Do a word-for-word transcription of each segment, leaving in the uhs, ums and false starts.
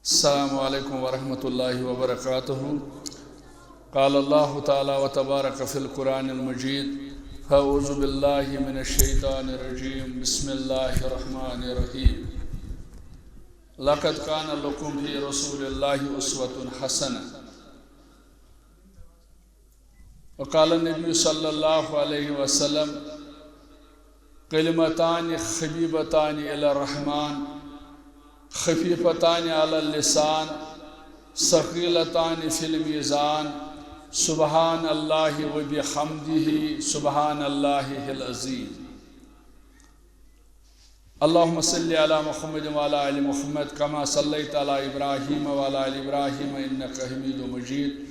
السلام عليكم ورحمة الله وبركاته. قال الله تعالى وتبارك في القرآن المجيد: أعوذ بالله من الشيطان الرجيم. بسم الله الرحمن الرحيم. لقد كان لكم في رسول الله أسوة حسنة. وقال النبي صلى الله عليه وسلم: كلمتان حبيبتان إلى الرحمن، خفيفتان على اللسان، ثقيلتان في الميزان، سبحان الله وبحمده، سبحان الله العظيم. اللهم صل على محمد وعلى آل محمد كما صليت على إبراهيم وعلى آل إبراهيم إنك حميد مجيد.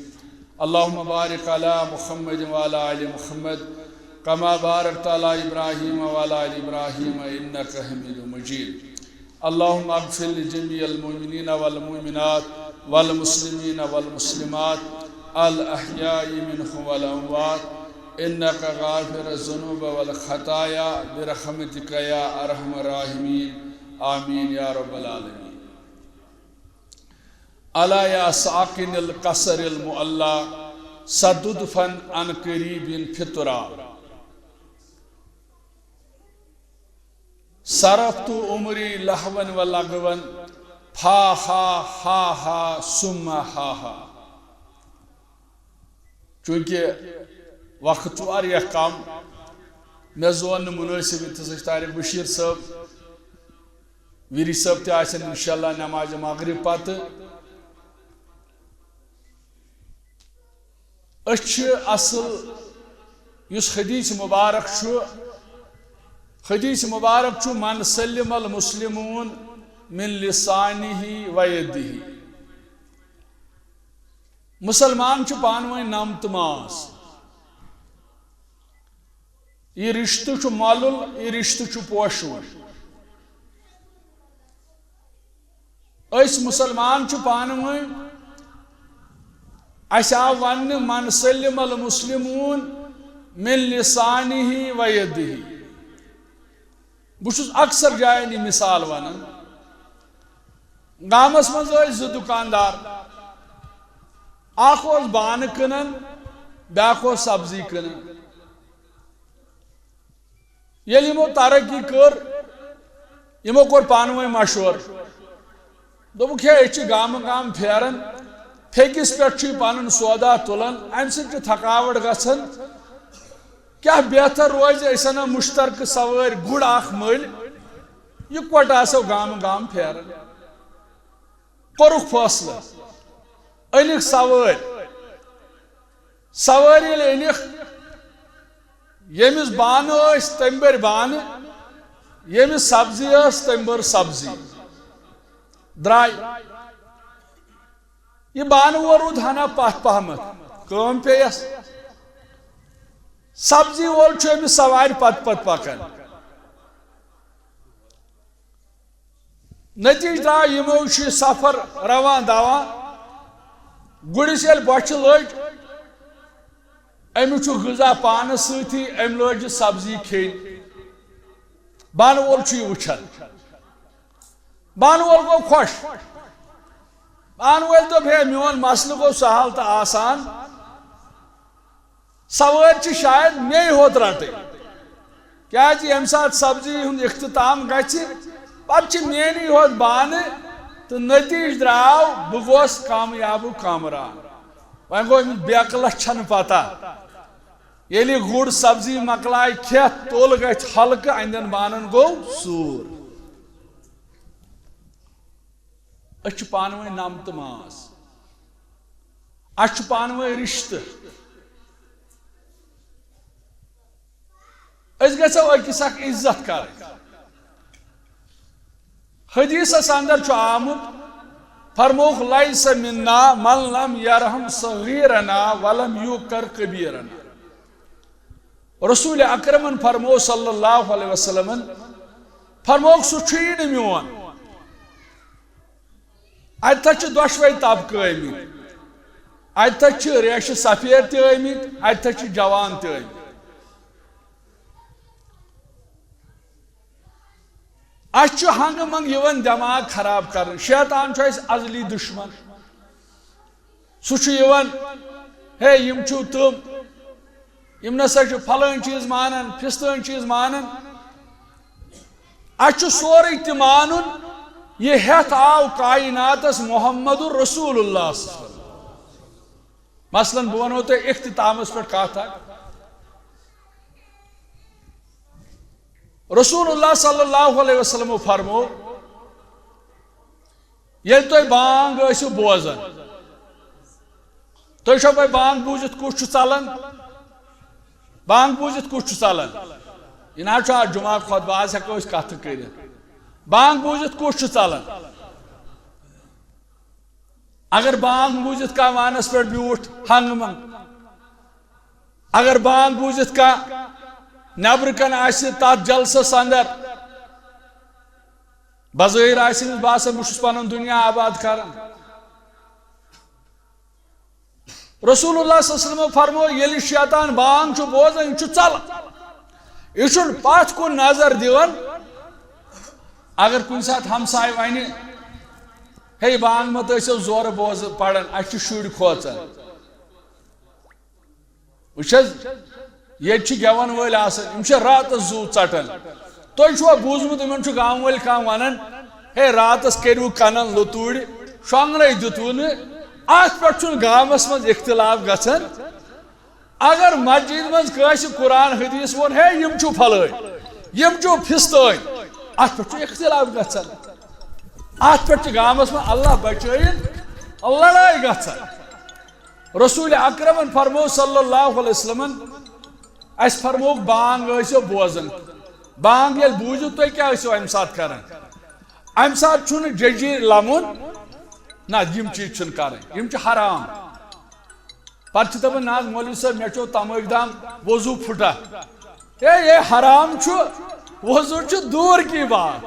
اللهم بارك على محمد وعلى آل محمد كما باركت على إبراهيم وعلى آل إبراهيم إنك حميد مجيد. اللهم اغفر لجميع المؤمنين والمؤمنات والمسلمين والمسلمات الأحياء منهم والأموات إنك غافر الذنوب والخطايا برحمتك يا أرحم الراحمين. آمين يا رب العالمين. ألا يا ساكن القصر المعلى سدد فن عن قريب في التراب. صرفت عمري لهوا ولغوا، فا ها ها ها ثم ها ها۔ چونکہ وقت چھُ واریاہ کم، مےٚ زون نہٕ منٲسِب، ییٚتہِ ہسا چھُ طارق بشیر صٲب، ویری صٲب تہِ آسن انشاءاللہ نماز مغرب پتہٕ۔ أسۍ چھِ اصل، یُس حدیث مبارک چھُ، حدیث مبارک چھُ: من سلم المسلمون من لسانه ويده۔ مسلمان چھِ پانہٕ ؤنۍ نم تہٕ ماس۔ یہِ رشتہٕ چھُ مۄلُل، یہِ رشتہٕ چھُ پوشوُن۔ أسۍ مسلمان چھِ پانہٕ ؤنۍ، اَسہِ آو وننہٕ: من سلم المسلمون من لسانه ويده۔ بہٕ چھُس اکثر جاین یہِ مثال ونان۔ گامس منٛز ٲسۍ زٕ دُکاندار، اکھ اوس بانہٕ کٕنان، بیٛاکھ اوس سبزی کٕنان۔ ییٚلہِ یِمو ترقی کٔر، یِمو کوٚر پانہٕ ؤنۍ مشورٕ۔ دوٚپُکھ، ہے، أسۍ چھِ گامہٕ گام پھیران، پھیٚکِس پٮ۪ٹھ چھُ یہِ پنُن سودا تُلان، اَمہِ سۭتۍ چھِ تھکاوٹ گژھان۔ کیٛاہ بہتر روزِ، أسۍ اَنو مُشترکہٕ سوٲرۍ گُر اکھ مٔلۍ، یِکوٹہٕ آسو گامہٕ گام پھیران۔ کوٚرُکھ فٲصلہٕ، أنِکھ سوٲرۍ۔ سوٲرۍ ییٚلہِ أنِکھ، ییٚمِس بانہٕ ٲسۍ، تٔمۍ بٔرۍ بانہٕ، ییٚمِس سبزی ٲس، تٔمۍ بٔر سبزی۔ درٛاے۔ یہِ بانہٕ وول روٗد ہنا پتھ پہمتھ، کٲم پیٚیس۔ سبزی وول چھُ أمِس سوارِ پتہٕ پتہٕ پکان۔ نتیجہ درٛاو، یِمو چھُ یہِ سفر رواں دواں۔ گُرِس ییٚلہِ بۄچھِ لٔج، أمِس چھُ غذا پانس سۭتی، أمۍ لٲج یہِ سبزی کھیٚنۍ۔ بانہٕ وول چھُ یہِ وٕچھان۔ بانہٕ وول گوٚو خۄش۔ بانہٕ وٲلۍ دوٚپ، ہے، میون مسلہٕ گوٚو سہل تہٕ آسان۔ سوٲرۍ چھِ شاید مے ہوت رٹٕنۍ، کیازِ ییٚمہِ ساتہٕ سبزی ہُنٛد اختتام گژھِ، پتہٕ چھِ میٲنی ہوت بانہٕ۔ تہٕ نتیجہ درٛاو، بہٕ گوس کامیابُک کامران۔ وۄنۍ گوٚو أمِس بیکلس چھنہٕ پتہ، ییٚلہِ گُر سبزی مۄکلایہِ کھٮ۪تھ، توٚل گژھِ ہلکہٕ، اَنٛدٮ۪ن بانن گوٚو سوٗر۔ أسۍ چھِ پانہٕ ؤنۍ نم تہٕ ماس، اَسہِ چھُ پانہٕ ؤنۍ رِشتہٕ۔ أسۍ گژھو أکِس اکھ عزت کرٕنۍ۔ حدیثس اندر چھُ آمُت، فرمووُکھ، "لیس منا من لم یرحم صغیرنا ولم یوقر کبیرنا۔" رسول اکرمن فرموو صلی اللہ علیہ وسلمن، فرمووُکھ، سُہ چھُے نہٕ میون۔ اتہِ تھا چھِ دۄشوے طبقہٕ آمٕتۍ۔ اتہِ تھا چھِ ریشہِ سفید تہِ آمٕتۍ، اتہِ تھا چھِ جوان تہِ آمٕتۍ۔ اَسہِ چھُ ہنٛگہٕ منٛگہٕ یِوان دٮ۪ماغ خراب کرنہٕ۔ شیطان چھُ اَسہِ ازلی دُشمن۔ سُہ چھُ یِوان، ہے، یِم چھِو تِم، یِم نسا چھِ پھلٲنۍ چیٖز مانان، پھِستٲنۍ چیٖز مانان۔ اَسہِ چھُ سورُے تہِ مانُن، یہِ ہٮ۪تھ آو کائناتس محمد رسول اللہ صلی اللہ علیہ وسلم۔ مثلاً، بہٕ وَنو تۄہہِ اختتامس پٮ۪ٹھ کتھ اکھ۔ رسول اللہ صلی اللہ علیہ وسلم فرمو، ییٚلہِ تُہۍ بانگ ٲسِو بوزان، تُہۍ چھو پَے بانگ بوٗزِتھ کُس چھُ ژلان؟ بانگ بوٗزِتھ کُس چھُ ژلان؟ یہِ نہ حظ چھُ آز جمعہ خطبہ، آز ہٮ۪کو أسۍ کتھٕ کٔرِتھ۔ بانگ بوٗزِتھ کُس چھُ ژلان؟ اگر بانگ بوٗزِتھ کانٛہہ وانس پٮ۪ٹھ بیوٗٹھ ہنگہٕ منٛگ، اگر بانگ بوٗزِتھ کانٛہہ نٮ۪برٕ کَنۍ آسہِ تَتھ جلسَس اندر، بظٲہِر آسہِ أمِس باسان، بہٕ چھُس پَنُن دُنیا آباد کران۔ رسول اللہ صلی اللہ علیہ وسلم فرمو، ییٚلہِ شیطان بانگ چھُ بوزان، یہِ چھُ ژَلان، یہِ چھُنہٕ پَتھ کُن نظر دِوان۔ اگر کُنہِ ساتہٕ ہمساے وَنہِ، ہے، بانگ مہ تہٕ ٲسِو زورٕ بوزٕ پَران، اَسہِ چھِ شُرۍ کھوژان۔ وٕچھ حظ، ییٚتہِ چھِ گٮ۪وَن وٲلۍ آسان، یِم چھِ راتَس زُو ژَٹان۔ تۄہہِ چھُوا بوٗزمُت، یِمَن چھُ گامہٕ وٲلۍ کانٛہہ وَنان، ہے، راتَس کٔرِو کَنَن لُتوٗرِ، شۄنٛگنَے دیُتوُ نہٕ؟ اَتھ پٮ۪ٹھ چھُنہٕ گامَس منٛز اختلاف گژھان۔ اگر مسجد منٛز کٲنٛسہِ قرآن حدیث ووٚن، ہے، یِم چھِو پھلٲنۍ، یِم چھِو پھِستٲنۍ، اَتھ پٮ۪ٹھ چھُ اختلاف گژھان۔ اَتھ پٮ۪ٹھ چھُ گامَس منٛز اللہ بچٲیِن لڑٲے گژھان۔ رسول اکرمن فرمو صلی اللہ علیہ وسلمن، اسہِ فرمووُکھ بانگ ٲسِو بوزان۔ بانگ ییٚلہِ بوٗزِو، تُہۍ کیٛاہ ٲسِو امہِ ساتہٕ کران؟ امہِ ساتہٕ چھُنہٕ ججیٖر لمُن، نہ، یِم چیٖز چھِنہٕ کرٕنۍ، یِم چھِ حرام۔ پتہٕ چھِ دپان، نہ حظ مولوی صٲب، مےٚ چیوٚو تمٲکۍ دام، وضو پھُٹا۔ اے، اے حرام چھُ، وضو چھُ دوٗر کی بات۔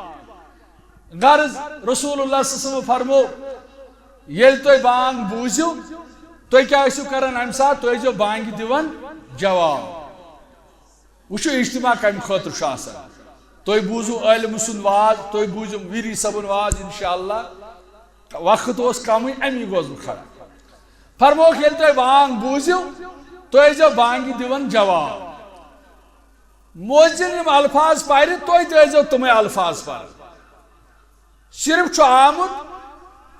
غرض، رسول اللہ صلی اللہ علیہ وسلم فرمو، ییٚلہِ تُہۍ بانگ بوٗزِو، تُہۍ کیٛاہ ٲسِو کران اَمہِ ساتہٕ؟ تُہۍ ٲسۍزیو بانگہِ دِوان جواب۔ وٕچھِو، اجتماع کَمہِ خٲطرٕ چھُ آسان۔ تُہۍ بوٗزِو عٲلمہٕ سُنٛد واز، تُہۍ بوٗزِو ویری صٲبُن واز، انشاءاللہ۔ وقت اوس کمٕے، اَمی گوس بہٕ کھڑا۔ فرمووُکھ، ییٚلہِ تُہۍ بانگ بوٗزِو، تُہۍ ٲسۍزیو بانگہِ دِوان جواب۔ مؤذن یِم الفاظ پرِ، تُہۍ تہِ ٲسۍزیو تِمے الفاظ پران۔ صرف چھُ آمُت،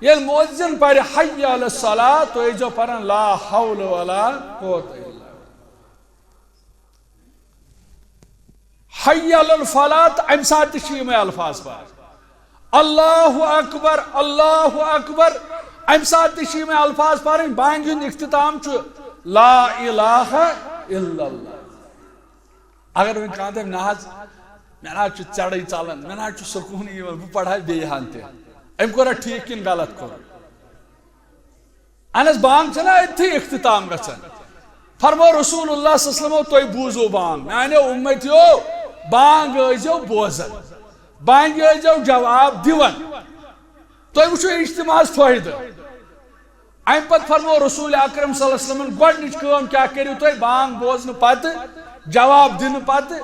ییٚلہِ مؤذن پرِ حی علی الصلاۃ، تُہۍ ٲسۍزیو پران لا حول ولا قوۃ الا باللہ۔ حی علی الفلاح، تہٕ اَمہِ ساتہٕ تہِ چھِ یِمے الفاظ پرٕنۍ۔ اللہ اکبر، اللہ اکبر، اَمہِ ساتہٕ تہِ چھِ یِمے الفاظ پرٕنۍ۔ بانگہِ ہُنٛد اختتام چھُ لا الہ الا اللہ۔ اگر وۄنۍ کانٛہہ دَپہِ، نہ حظ، مےٚ نہ حظ چھُ ژَرٕے ژَلان، مےٚ نہ حظ چھُ سکوٗنٕے یِوان، بہٕ پَرٕ ہا بیٚیہِ ہَن تہِ۔ أمۍ کوٚرا ٹھیٖک کِنہٕ غلط کوٚر؟ اہن حظ، بانگ چھےٚ نہ أتھی اختتام گژھان۔ فرموو رسول اللہ صلی اللہ علیہ وسلمو، تُہۍ بوٗزِو بانگ، میانیو اُمتیو، بانگ ٲسۍزیو بوزان، بانگہِ ٲسۍزیو جواب دِوان۔ تُہۍ وٕچھِو اجتماعس فٲیدٕ۔ اَمہِ پتہٕ فرموو رسول اکرم صلی اللہ علیہ وسلمن، گۄڈٕنِچ کٲم کیٛاہ کٔرِو تُہۍ؟ بانگ بوزنہٕ پتہٕ، جواب دِنہٕ پتہٕ،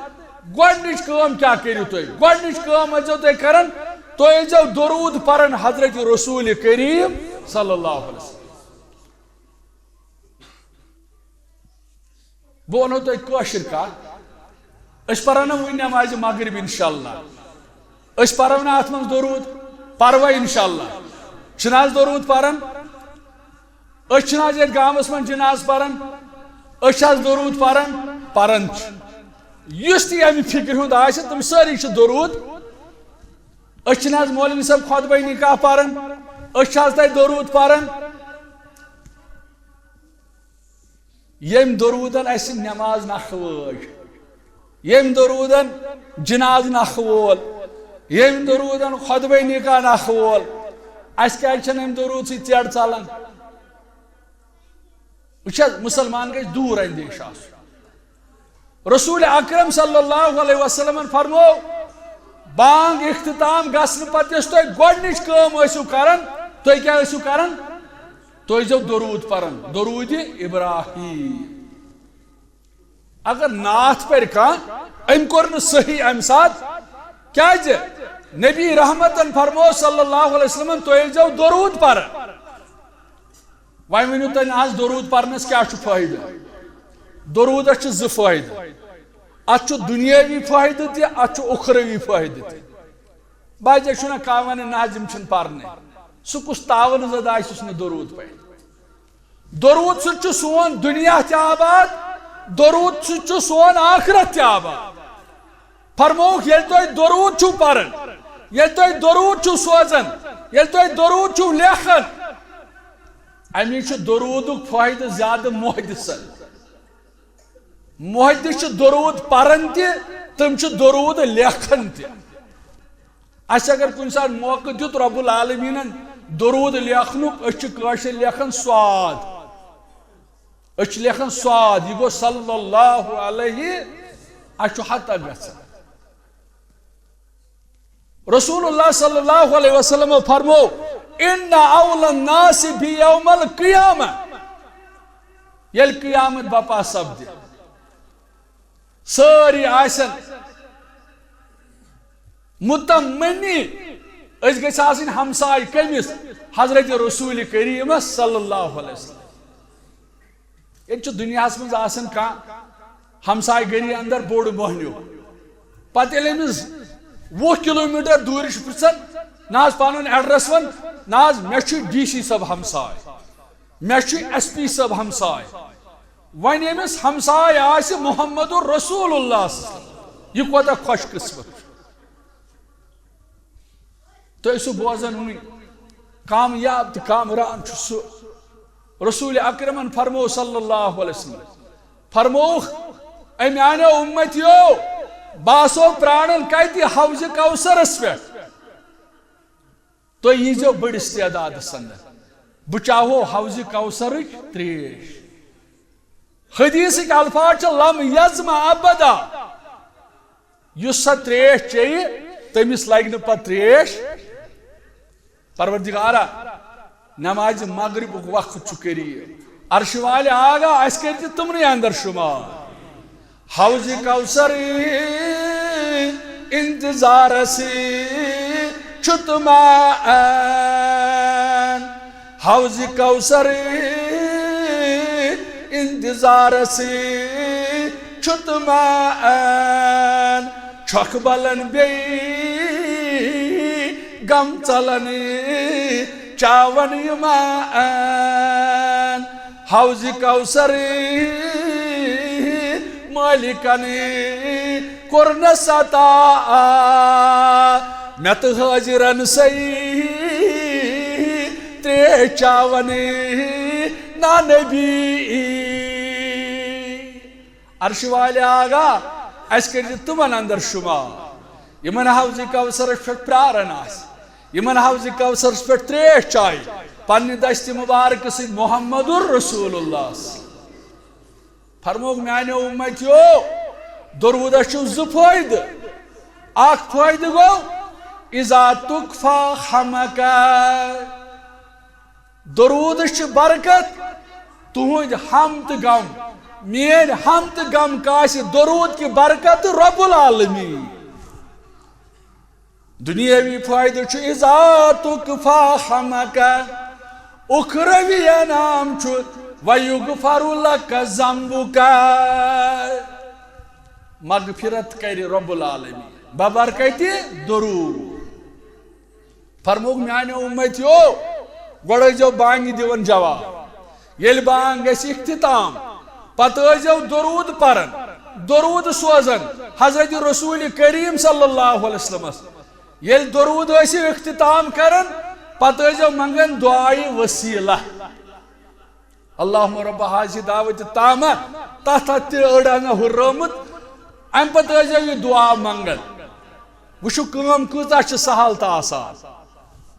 گۄڈٕنِچ کٲم کیٛاہ کٔرِو تُہۍ؟ گۄڈٕنِچ کٲم ٲسۍزیو تُہۍ کران، تُہۍ ٲسۍزیو درود پران حضرت رسول کریم صلی اللہ علیہ وسلم۔ بہٕ وَنو تۄہہِ کٲشِر کَتھ، أسۍ پَرو نہ وٕنہِ نٮ۪مازِ مغرب انشاءاللہ، أسۍ پَرو نہ اَتھ منٛز درود، پَروا انشاءاللہ؟ چھِنہٕ حظ درود پَران؟ أسۍ چھِنہٕ حظ یَتھ گامَس منٛز جناز پَران؟ أسۍ چھِ حظ درود پَران؟ پَران چھِ۔ یُس تہِ اَمہِ فِکرِ ہُنٛد آسہِ، تِم سٲری چھِ درود۔ أسۍ چھِنہٕ حظ مولوی صٲب خطبہ نکاح پَران؟ أسۍ چھِ حظ تَتہِ درود پَران؟ ییٚمۍ دروٗدن اَسہِ نٮ۪ماز نکھٕ وٲج، ییٚمۍ دروٗدن جناز نکھٕ وول، ییٚمۍ دروٗدن خطبے نکاح نکھٕ وول، اَسہِ کیٛازِ چھَنہٕ اَمہِ دروٗد سۭتۍ ژیڑ ژلان؟ وٕچھ حظ، مُسلمان گژھِ دوٗر اندیش آسُن۔ رسول اکرم صلی اللہ علیہ وسلمن فرمو، بانگ اختتام گژھنہٕ پتہٕ یۄس تُہۍ گۄڈٕنِچ کٲم ٲسِو کران، تُہۍ کیٛاہ ٲسِو کران؟ تُہۍ ٲسۍزیو درود پران، درود ابراہیم۔ اگر نعت پرِ کانٛہہ، أمۍ کوٚر نہٕ صحیح اَمہِ ساتہٕ، کیٛازِ؟ نبی رحمتن فرمو صلی اللہ علیہ وسلمن، تُہۍ ٲسۍزیو درود پران۔ وۄنۍ ؤنِو تُہۍ، نہ حظ، درود پرنس کیٛاہ چھُ فٲیدٕ؟ درودس چھِ زٕ فٲیدٕ۔ اتھ چھُ دُنیٲوی فٲیدٕ تہِ، اتھ چھُ اُخروی فٲیدٕ تہِ۔ بعضے چھُنہ کانٛہہ ونان، نہ حظ، یِم چھِنہٕ پرنٕے۔ سُہ کُس تاوَن زدٕ آسہِ یُس نہٕ درود پرِ؟ درود سۭتۍ چھُ سون دُنیا تہِ آباد، درود سۭتۍ چھُ سون آخرت تہِ آباد۔ فرمووُکھ، ییٚلہِ تُہۍ درود چھِو پران، ییٚلہِ تُہۍ درود چھِو سوزان، ییٚلہِ تُہۍ درود چھِو لیکھان، اَمی چھُ درودُک فٲیدٕ زیادٕ محدثن۔ محدث چھِ درود پران تہِ، تِم چھِ درود لیکھان تہِ۔ اَسہِ اگر کُنہِ ساتہٕ موقعہٕ دیُت رب العالمیٖنن درود لیکھنُک، أسۍ چھِ کٲشِر لیکھان صاد۔ أسۍ چھِ لیکھان صاد، یہِ گوٚو صلی اللہ علیہ، اَسہِ چھُ ہتا گژھان۔ رسول اللہ صلی اللہ علیہ وسلم فرمو، ان اول الناس بی یوم القیامہ، ییٚلہِ قیامت بپا سپدِ، سٲری آسن متمنی، أسۍ گٔژھۍ آسٕنۍ ہمساے کٔمِس؟ حضرت رسول کریمس صلی اللہ علیہ وسلم۔ ییٚتہِ چھُ دُنیاہَس منٛز آسان کانٛہہ ہمسایہِ گٔری اندر بوٚڑ مۄہنیو۔ پتہٕ ییٚلہِ أمِس وُہ کلوٗمیٖٹر دوٗرِ چھُ پرژھان، نہ حظ پنُن ایڈریس وَن، نہ حظ مےٚ چھُ ڈی سی صٲب ہمساے، مےٚ چھُ ایس پی صٲب ہمساے۔ وۄنۍ ییٚمِس ہمساے آسہِ محمد رسول اللہ، یہِ کوتاہ خۄش قسمت چھُ۔ تُہۍ ٲسِو بوزان وٕنۍ، کامیاب تہٕ کامران چھُ سُہ۔ رسول اکرمن فرمو صلی اللہ علیہ وسلم، فرمووُکھ، اے میانیو امتیو، بہٕ آسو پرانن کتہِ؟ حوض کوثرس پٮ۪ٹھ۔ تُہۍ ییٖزیو بٔڑِس تعدادس اندر، بہٕ چاہو حوض کوثرٕچ تریش۔ حدیثٕکۍ الفاظ چھِ، لم یظمأ ابدا۔ یُس سۄ تریش چیٚیہِ، تٔمِس لگہِ نہٕ پتہٕ تریش۔ پروردگارا، نمازِ مغربُک وقت چھُ قریب۔ عرشہِ والہِ آگاہ، اَسہِ کٔرۍ تہِ تِمنٕے اندر شُمار۔ حوض کوثر انتظارس چھُ تمعن، حوض کوثر انتظارس چھُ تمعن، چھۄکھ بلن بیٚیہِ غم ژلن چاون یِمن۔ حوض کوثر مٲلِکن کوٚر نہٕ ستا، مےٚ تہٕ حٲضِرن سٕے ترٛیش چاوَن نا نبی۔ عرشہِ والہِ آگاہ، اَسہِ کٔرۍ زِ تِمن اندر شُمار، یِمن حوض کوثرس پٮ۪ٹھ پراران آسہِ، یِمن حوض کوثرس پٮ۪ٹھ ترٛیش چایہِ پننہِ دستِ مبارکہٕ سۭتۍ محمد رسول اللہ۔ فرمووُکھ، میانیو امتیو، درودس چھُ زٕ فٲیدٕ۔ اکھ فٲیدٕ گوٚو، اذا تکفی حمک، درودس چھِ برکت، تُہنٛدۍ ہم تہٕ غم، میٲنۍ ہم تہٕ غم کاسہِ درود کہِ برکت رب العالمین۔ دنیاوی فٲیدٕ چھُ، اذا تکفی حمک، اخروی انعام چھُ، ویغفر لک ذنبک، مغفرت کرِ رب العالمین ببرکتِ درود۔ فرمووُکھ، میانیو امتیو، گۄڈٕ ٲسۍزیو بانگہِ دِوان جواب۔ ییٚلہِ بانگ گژھِ اختتام، پتہٕ ٲسۍزیو درود پران، درود سوزان حضرت رسول کریم صلی اللہ علیہ وسلمس۔ ییٚلہِ درود ٲسِو اختتام کران، پتہٕ ٲسۍزیو منگان دعایہِ وسیلہ۔ اللہم رب ہذہ دعوت تامہ، تتھ تہِ أڑ انہ ہُرٲمٕژ۔ امہِ پتہٕ ٲسۍزیو یہِ دعا منگان۔ وٕچھِو، کٲم کۭژاہ چھِ سہل تہٕ آسان۔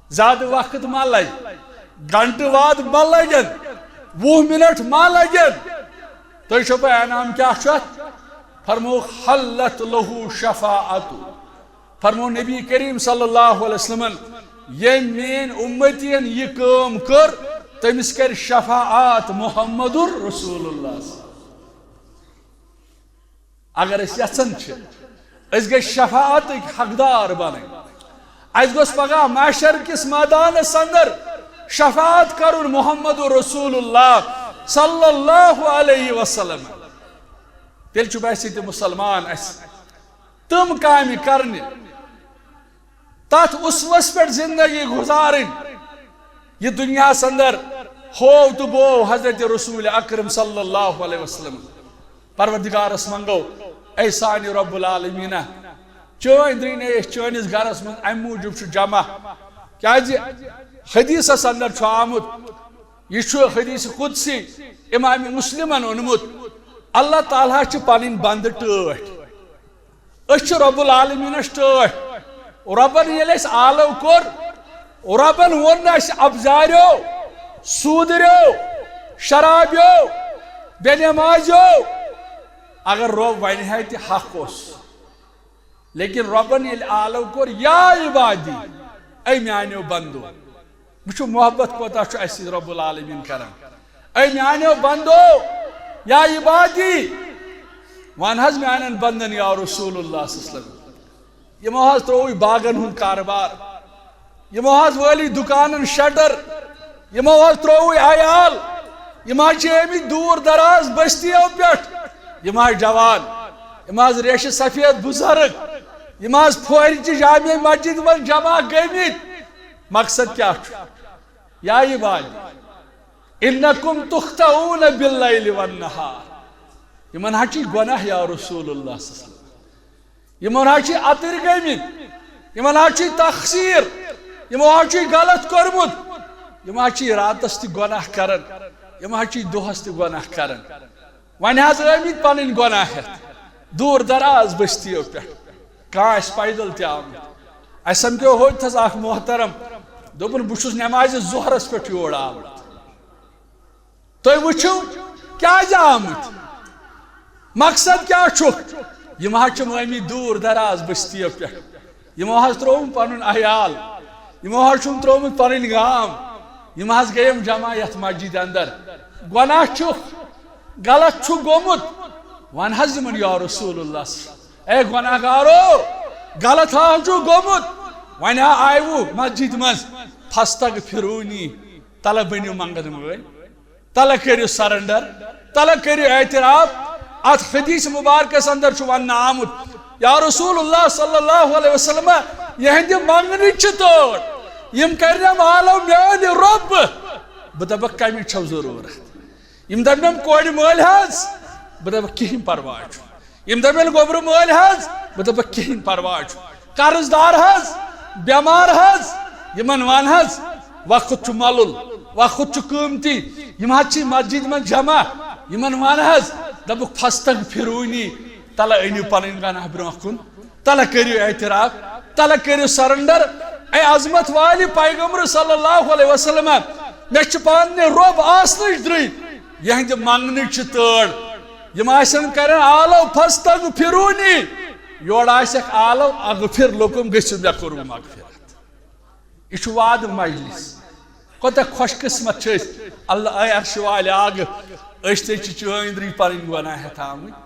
زیادٕ وقت ما لگہِ، گھنٹہٕ واد ما لگن، وُہ منٹ ما لگن۔ تُہۍ چھِو پاے انعام کیٛاہ چھُ اتھ؟ فرمووُکھ، حلت لہ شفاعت۔ فرمو نبی کریم صلی اللہ علیہ وسلمن، ییٚمۍ میٲنۍ امتین یہِ کٲم کٔر، تٔمِس کرِ شفاعت محمد رسول اللہ۔ اگر أسۍ یژھان چھِ، أسۍ گٔژھۍ شفاعتٕکۍ حقدار بنٕنۍ، اسہِ گوٚژھ پگاہ محشر کِس مٲدانس اندر شفاعت کرُن محمد رسول اللہ صلی اللہ علیہ وسلم۔ تیٚلہِ چھُ باسہِ تہِ مسلمان اسہِ تِم کامہِ کرنہِ، تتھ اسوس پٮ۪ٹھ زندگی گزارٕنۍ، یہِ دُنیاہس اندر ہوو تہٕ بوو حضرت رسول اکرم صلی اللہ علیہ وسلم۔ پروردگارس منگو، اے سانہِ رب العالمینا، چٲنۍ درٕنۍ أسۍ چٲنِس گرس منٛز امہِ موٗجوٗب چھُ جمع، کیازِ حدیثس اندر چھُ آمُت، یہِ چھُ حدیث قدسی امام مسلمن اوٚنمُت، اللہ تعالیٰ چھِ پنٕنۍ بندٕ ٹٲٹھۍ۔ أسۍ چھِ رب العالمینس ٹٲٹھۍ۔ ربن ییٚلہِ اَسہِ آلو کوٚر، ربن ووٚن نہٕ اَسہِ ابزاریو، سوٗدریو، شرابیو، بے نمازیو۔ اگر رب ونہِ ہے تہِ حق اوس، لیکن ربن ییٚلہِ آلو کوٚر، یا عبادی، اے میانیو بندو، وٕچھِو، محبت کوتاہ چھُ اَسہِ سۭتۍ رب العالمین کران۔ اے میانیو بندو، یا عبادی، وَن حظ میانٮ۪ن بندن یا رسول اللہ صلی اللہ علیہ وسلم۔ یِمو حظ ترٛووُے باغن ہُنٛد کارٕبار، یِمو حظ وٲلی دُکانن شٹر، یِمو حظ ترٛووُے عیال، یِم حظ چھِ آمٕتۍ دوٗر دراز بستیو پٮ۪ٹھ، یِم حظ جوان، یِم حظ ریشہِ سفید بُزرگ، یِم حظ پھورِ چہِ جامع مسجد منٛز جمع گٔمٕتۍ۔ مقصد کیٛاہ چھُ؟ یا عبادی، انکم تخطئون باللیل والنہار۔ یِمن حظ چھِ گۄناہ یا رسول اللہ صلی اللہ علیہ وسلم۔ یِمن حظ چھِ اَتٕرۍ گٔمٕتۍ، یِمن حظ چھِ تقصیر، یِمو حظ چھُ غلط کوٚرمُت، یِم حظ چھِ راتس تہِ گۄناہ کران، یِم حظ چھِ دۄہس تہِ گۄناہ کران۔ وۄنۍ حظ آمٕتۍ پنٕنۍ گۄناہ ہٮ۪تھ دوٗر دراز بستیو پٮ۪ٹھ، کانٛہہ آسہِ پیدل تہِ آمُت۔ اَسہِ سمکھیو ہوٚتہِ تھَس اکھ محترم، دوٚپُن، بہٕ چھُس نٮ۪مازِ ظہرس پٮ۪ٹھ یور آمُت۔ تُہۍ وٕچھِو، کیٛازِ آمٕتۍ؟ مقصد کیٛاہ چھُکھ؟ یِم حظ چھِم آمٕتۍ دوٗر دراز بستیو پٮ۪ٹھ۔ یِمو حظ ترٛووُم پنُن عیال، یِمو حظ چھُم ترٛوومُت پنٕنۍ گام، یِم حظ گٔیم جمع یتھ مسجد اندر۔ گۄناہ چھُکھ، غلط چھُ گوٚمُت، ون حظ یِمن یا رسول اللہ، اے گۄناہ گارو، غلط حظ چھُ گوٚمُت، وۄنۍ ہا آیوٕ مسجد منٛز، فاستغفرونی، تلہ بٔنِو منٛگن وٲلۍ۔ تلہ کٔرِو سرنڈر، تلہ کٔرِو اعتراف۔ اتھ حدیث مبارکس اندر چھُ وننہٕ آمُت، یا رسول اللہ صلی اللہ علیہ وسلم، یہندِ منگنٕچ چھِ تٲر، یم کرنم آلو میانہِ رۄب، بہٕ دپکھ کمِچ چھو ضرورت؟ یم دپنم کورِ مٲلۍ حظ، بہٕ دپکھ کہین پرواے چھُنہٕ۔ یم دپن گوٚبرٕ مٲلۍ حظ، بہٕ دپکھ کہین پرواے چھُنہٕ۔ قرض دار حظ، بٮ۪مار حظ، یِمن ون حظ، وقت چھُ مۄلُل، وقت چھُ قۭمتی، یِم حظ چھِ مسجد منٛز جمع، یِمن ون حظ، دپُکھ فاستغفرونی، تلہ أنِو پنٕنۍ گۄناہ برونٛہہ کُن، تلہ کٔرِو اعتراف، تلہ کٔرِو سرنڈر۔ اے عظمت والہِ پیغمبر صلی اللہ علیہ وسلم، مےٚ چھِ پننہِ رۄب آسنٕچ درٕے، یہنٛدِ منگنٕچ چھِ تٲر۔ یِم آسن کران آلو فاستغفرونی، یورٕ آسٮ۪کھ آلو اغفر لکم، گٔژھِو مےٚ کوٚروٕ مغفرت۔ یہِ چھُ وعدٕ مجلس۔ کوتاہ خۄش قسمت چھِ أسۍ، اللہ اے عرشہِ والہِ آگہٕ، أسۍ تہِ چھِ چٲنۍ درٕے پنٕنۍ گۄناہ ہٮ۪تھ آمٕتۍ۔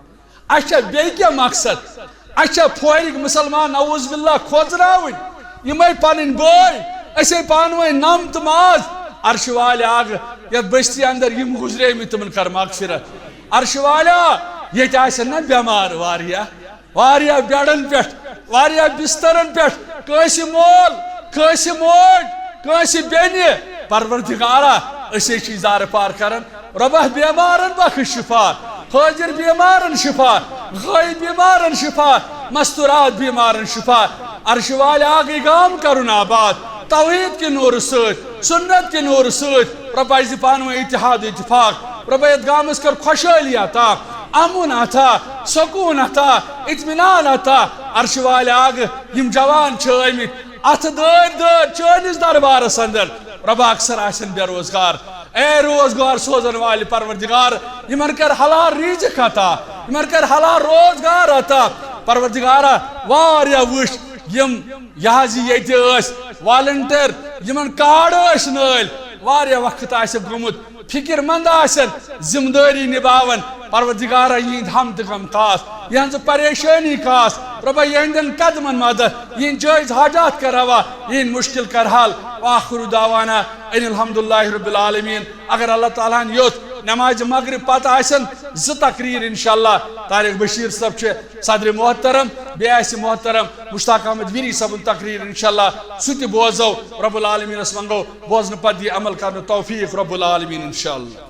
اچھا، بیٚیہِ کیٛاہ مقصد؟ اچھا، فورِک مسلمان نعوذ باللہ کھوژراوٕنۍ، یِمے پنٕنۍ بٲے، أسے پانہٕ ؤنۍ نم تہٕ ماز۔ عرشہِ والہِ آگہٕ، یتھ بستی اندر یِم گُزریمٕتۍ، تِمن کر مغفرت۔ عرشہِ والیا، ییٚتہِ آسن نہ بٮ۪مار واریاہ، واریاہ بیڈن پٮ۪ٹھ، واریاہ بسترن پٮ۪ٹھ، کٲنٛسہِ مول، کٲنٛسہِ موج، کٲنٛسہِ بیٚنہِ۔ پروردگارا، أسے چھِ زارٕ پار کران۔ رۄبہ، بیمارن بخش شفا، حٲضِر بیمارن شفا، غٲیب بیمارن شفا، مستورات بیمارن شفا۔ عرشہِ والہِ آگٕے گام کرُن آباد، توحید کہِ نوٗرٕ سۭتۍ، سنت کہِ نوٗرٕ سۭتۍ۔ رۄبہ، اَسہِ دِ پانہٕ ؤنۍ اتحاد اتفاق۔ رۄبہ، یتھ گامس کر خۄشحٲلی عطا، امُن عطا، سکوٗن عطا، اطمینان عطا۔ عرشہِ والہِ آگہٕ، یِم جوان چھِ آمٕتۍ اتھٕ دٲرۍ دٲرۍ چٲنِس دربارس اندر، رۄبہ، اکثر آسن بے روزگار۔ اے روزگار سوزن والہِ پروردگار، یِمن کر حلال رزق عطا، یِمن کر حلال روزگار عطا۔ پروردگارا، واریاہ وٕچھ یِم، یہِ حظ یہِ ییٚتہِ ٲسۍ والنٹیر، یِمن کارڈ ٲسۍ نٲلۍ، واریاہ وقت آسہِ گوٚمُت، فکر مند آسن، ذمہ دٲری نباون۔ پروردگارا، یِہنٛدۍ ہم تہٕ غم کاس، یہنز پریشانی کاس، رۄبا یہندین قدمن مدد، یہند جٲیز حاجات کر روا، یہند مشکل کر حل۔ وآخر دعوانا ان الحمد للہ رب العالمین۔ اگر اللہ تعالیٰ ہن یوٚژھ، نماز مغرب پتہٕ آسن زٕ تقریر انشاءاللہ۔ طارق بشیر صٲب چھِ صدر محترم، بیٚیہِ آسہِ محترم مشتاق احمد ویری صٲبُن تقریر انشاءاللہ، سُہ تہِ بوزو۔ رب العالمینس منگو بوزنہٕ پتہٕ دی عمل کرنُک توفیق رب العالمین انشاءاللہ۔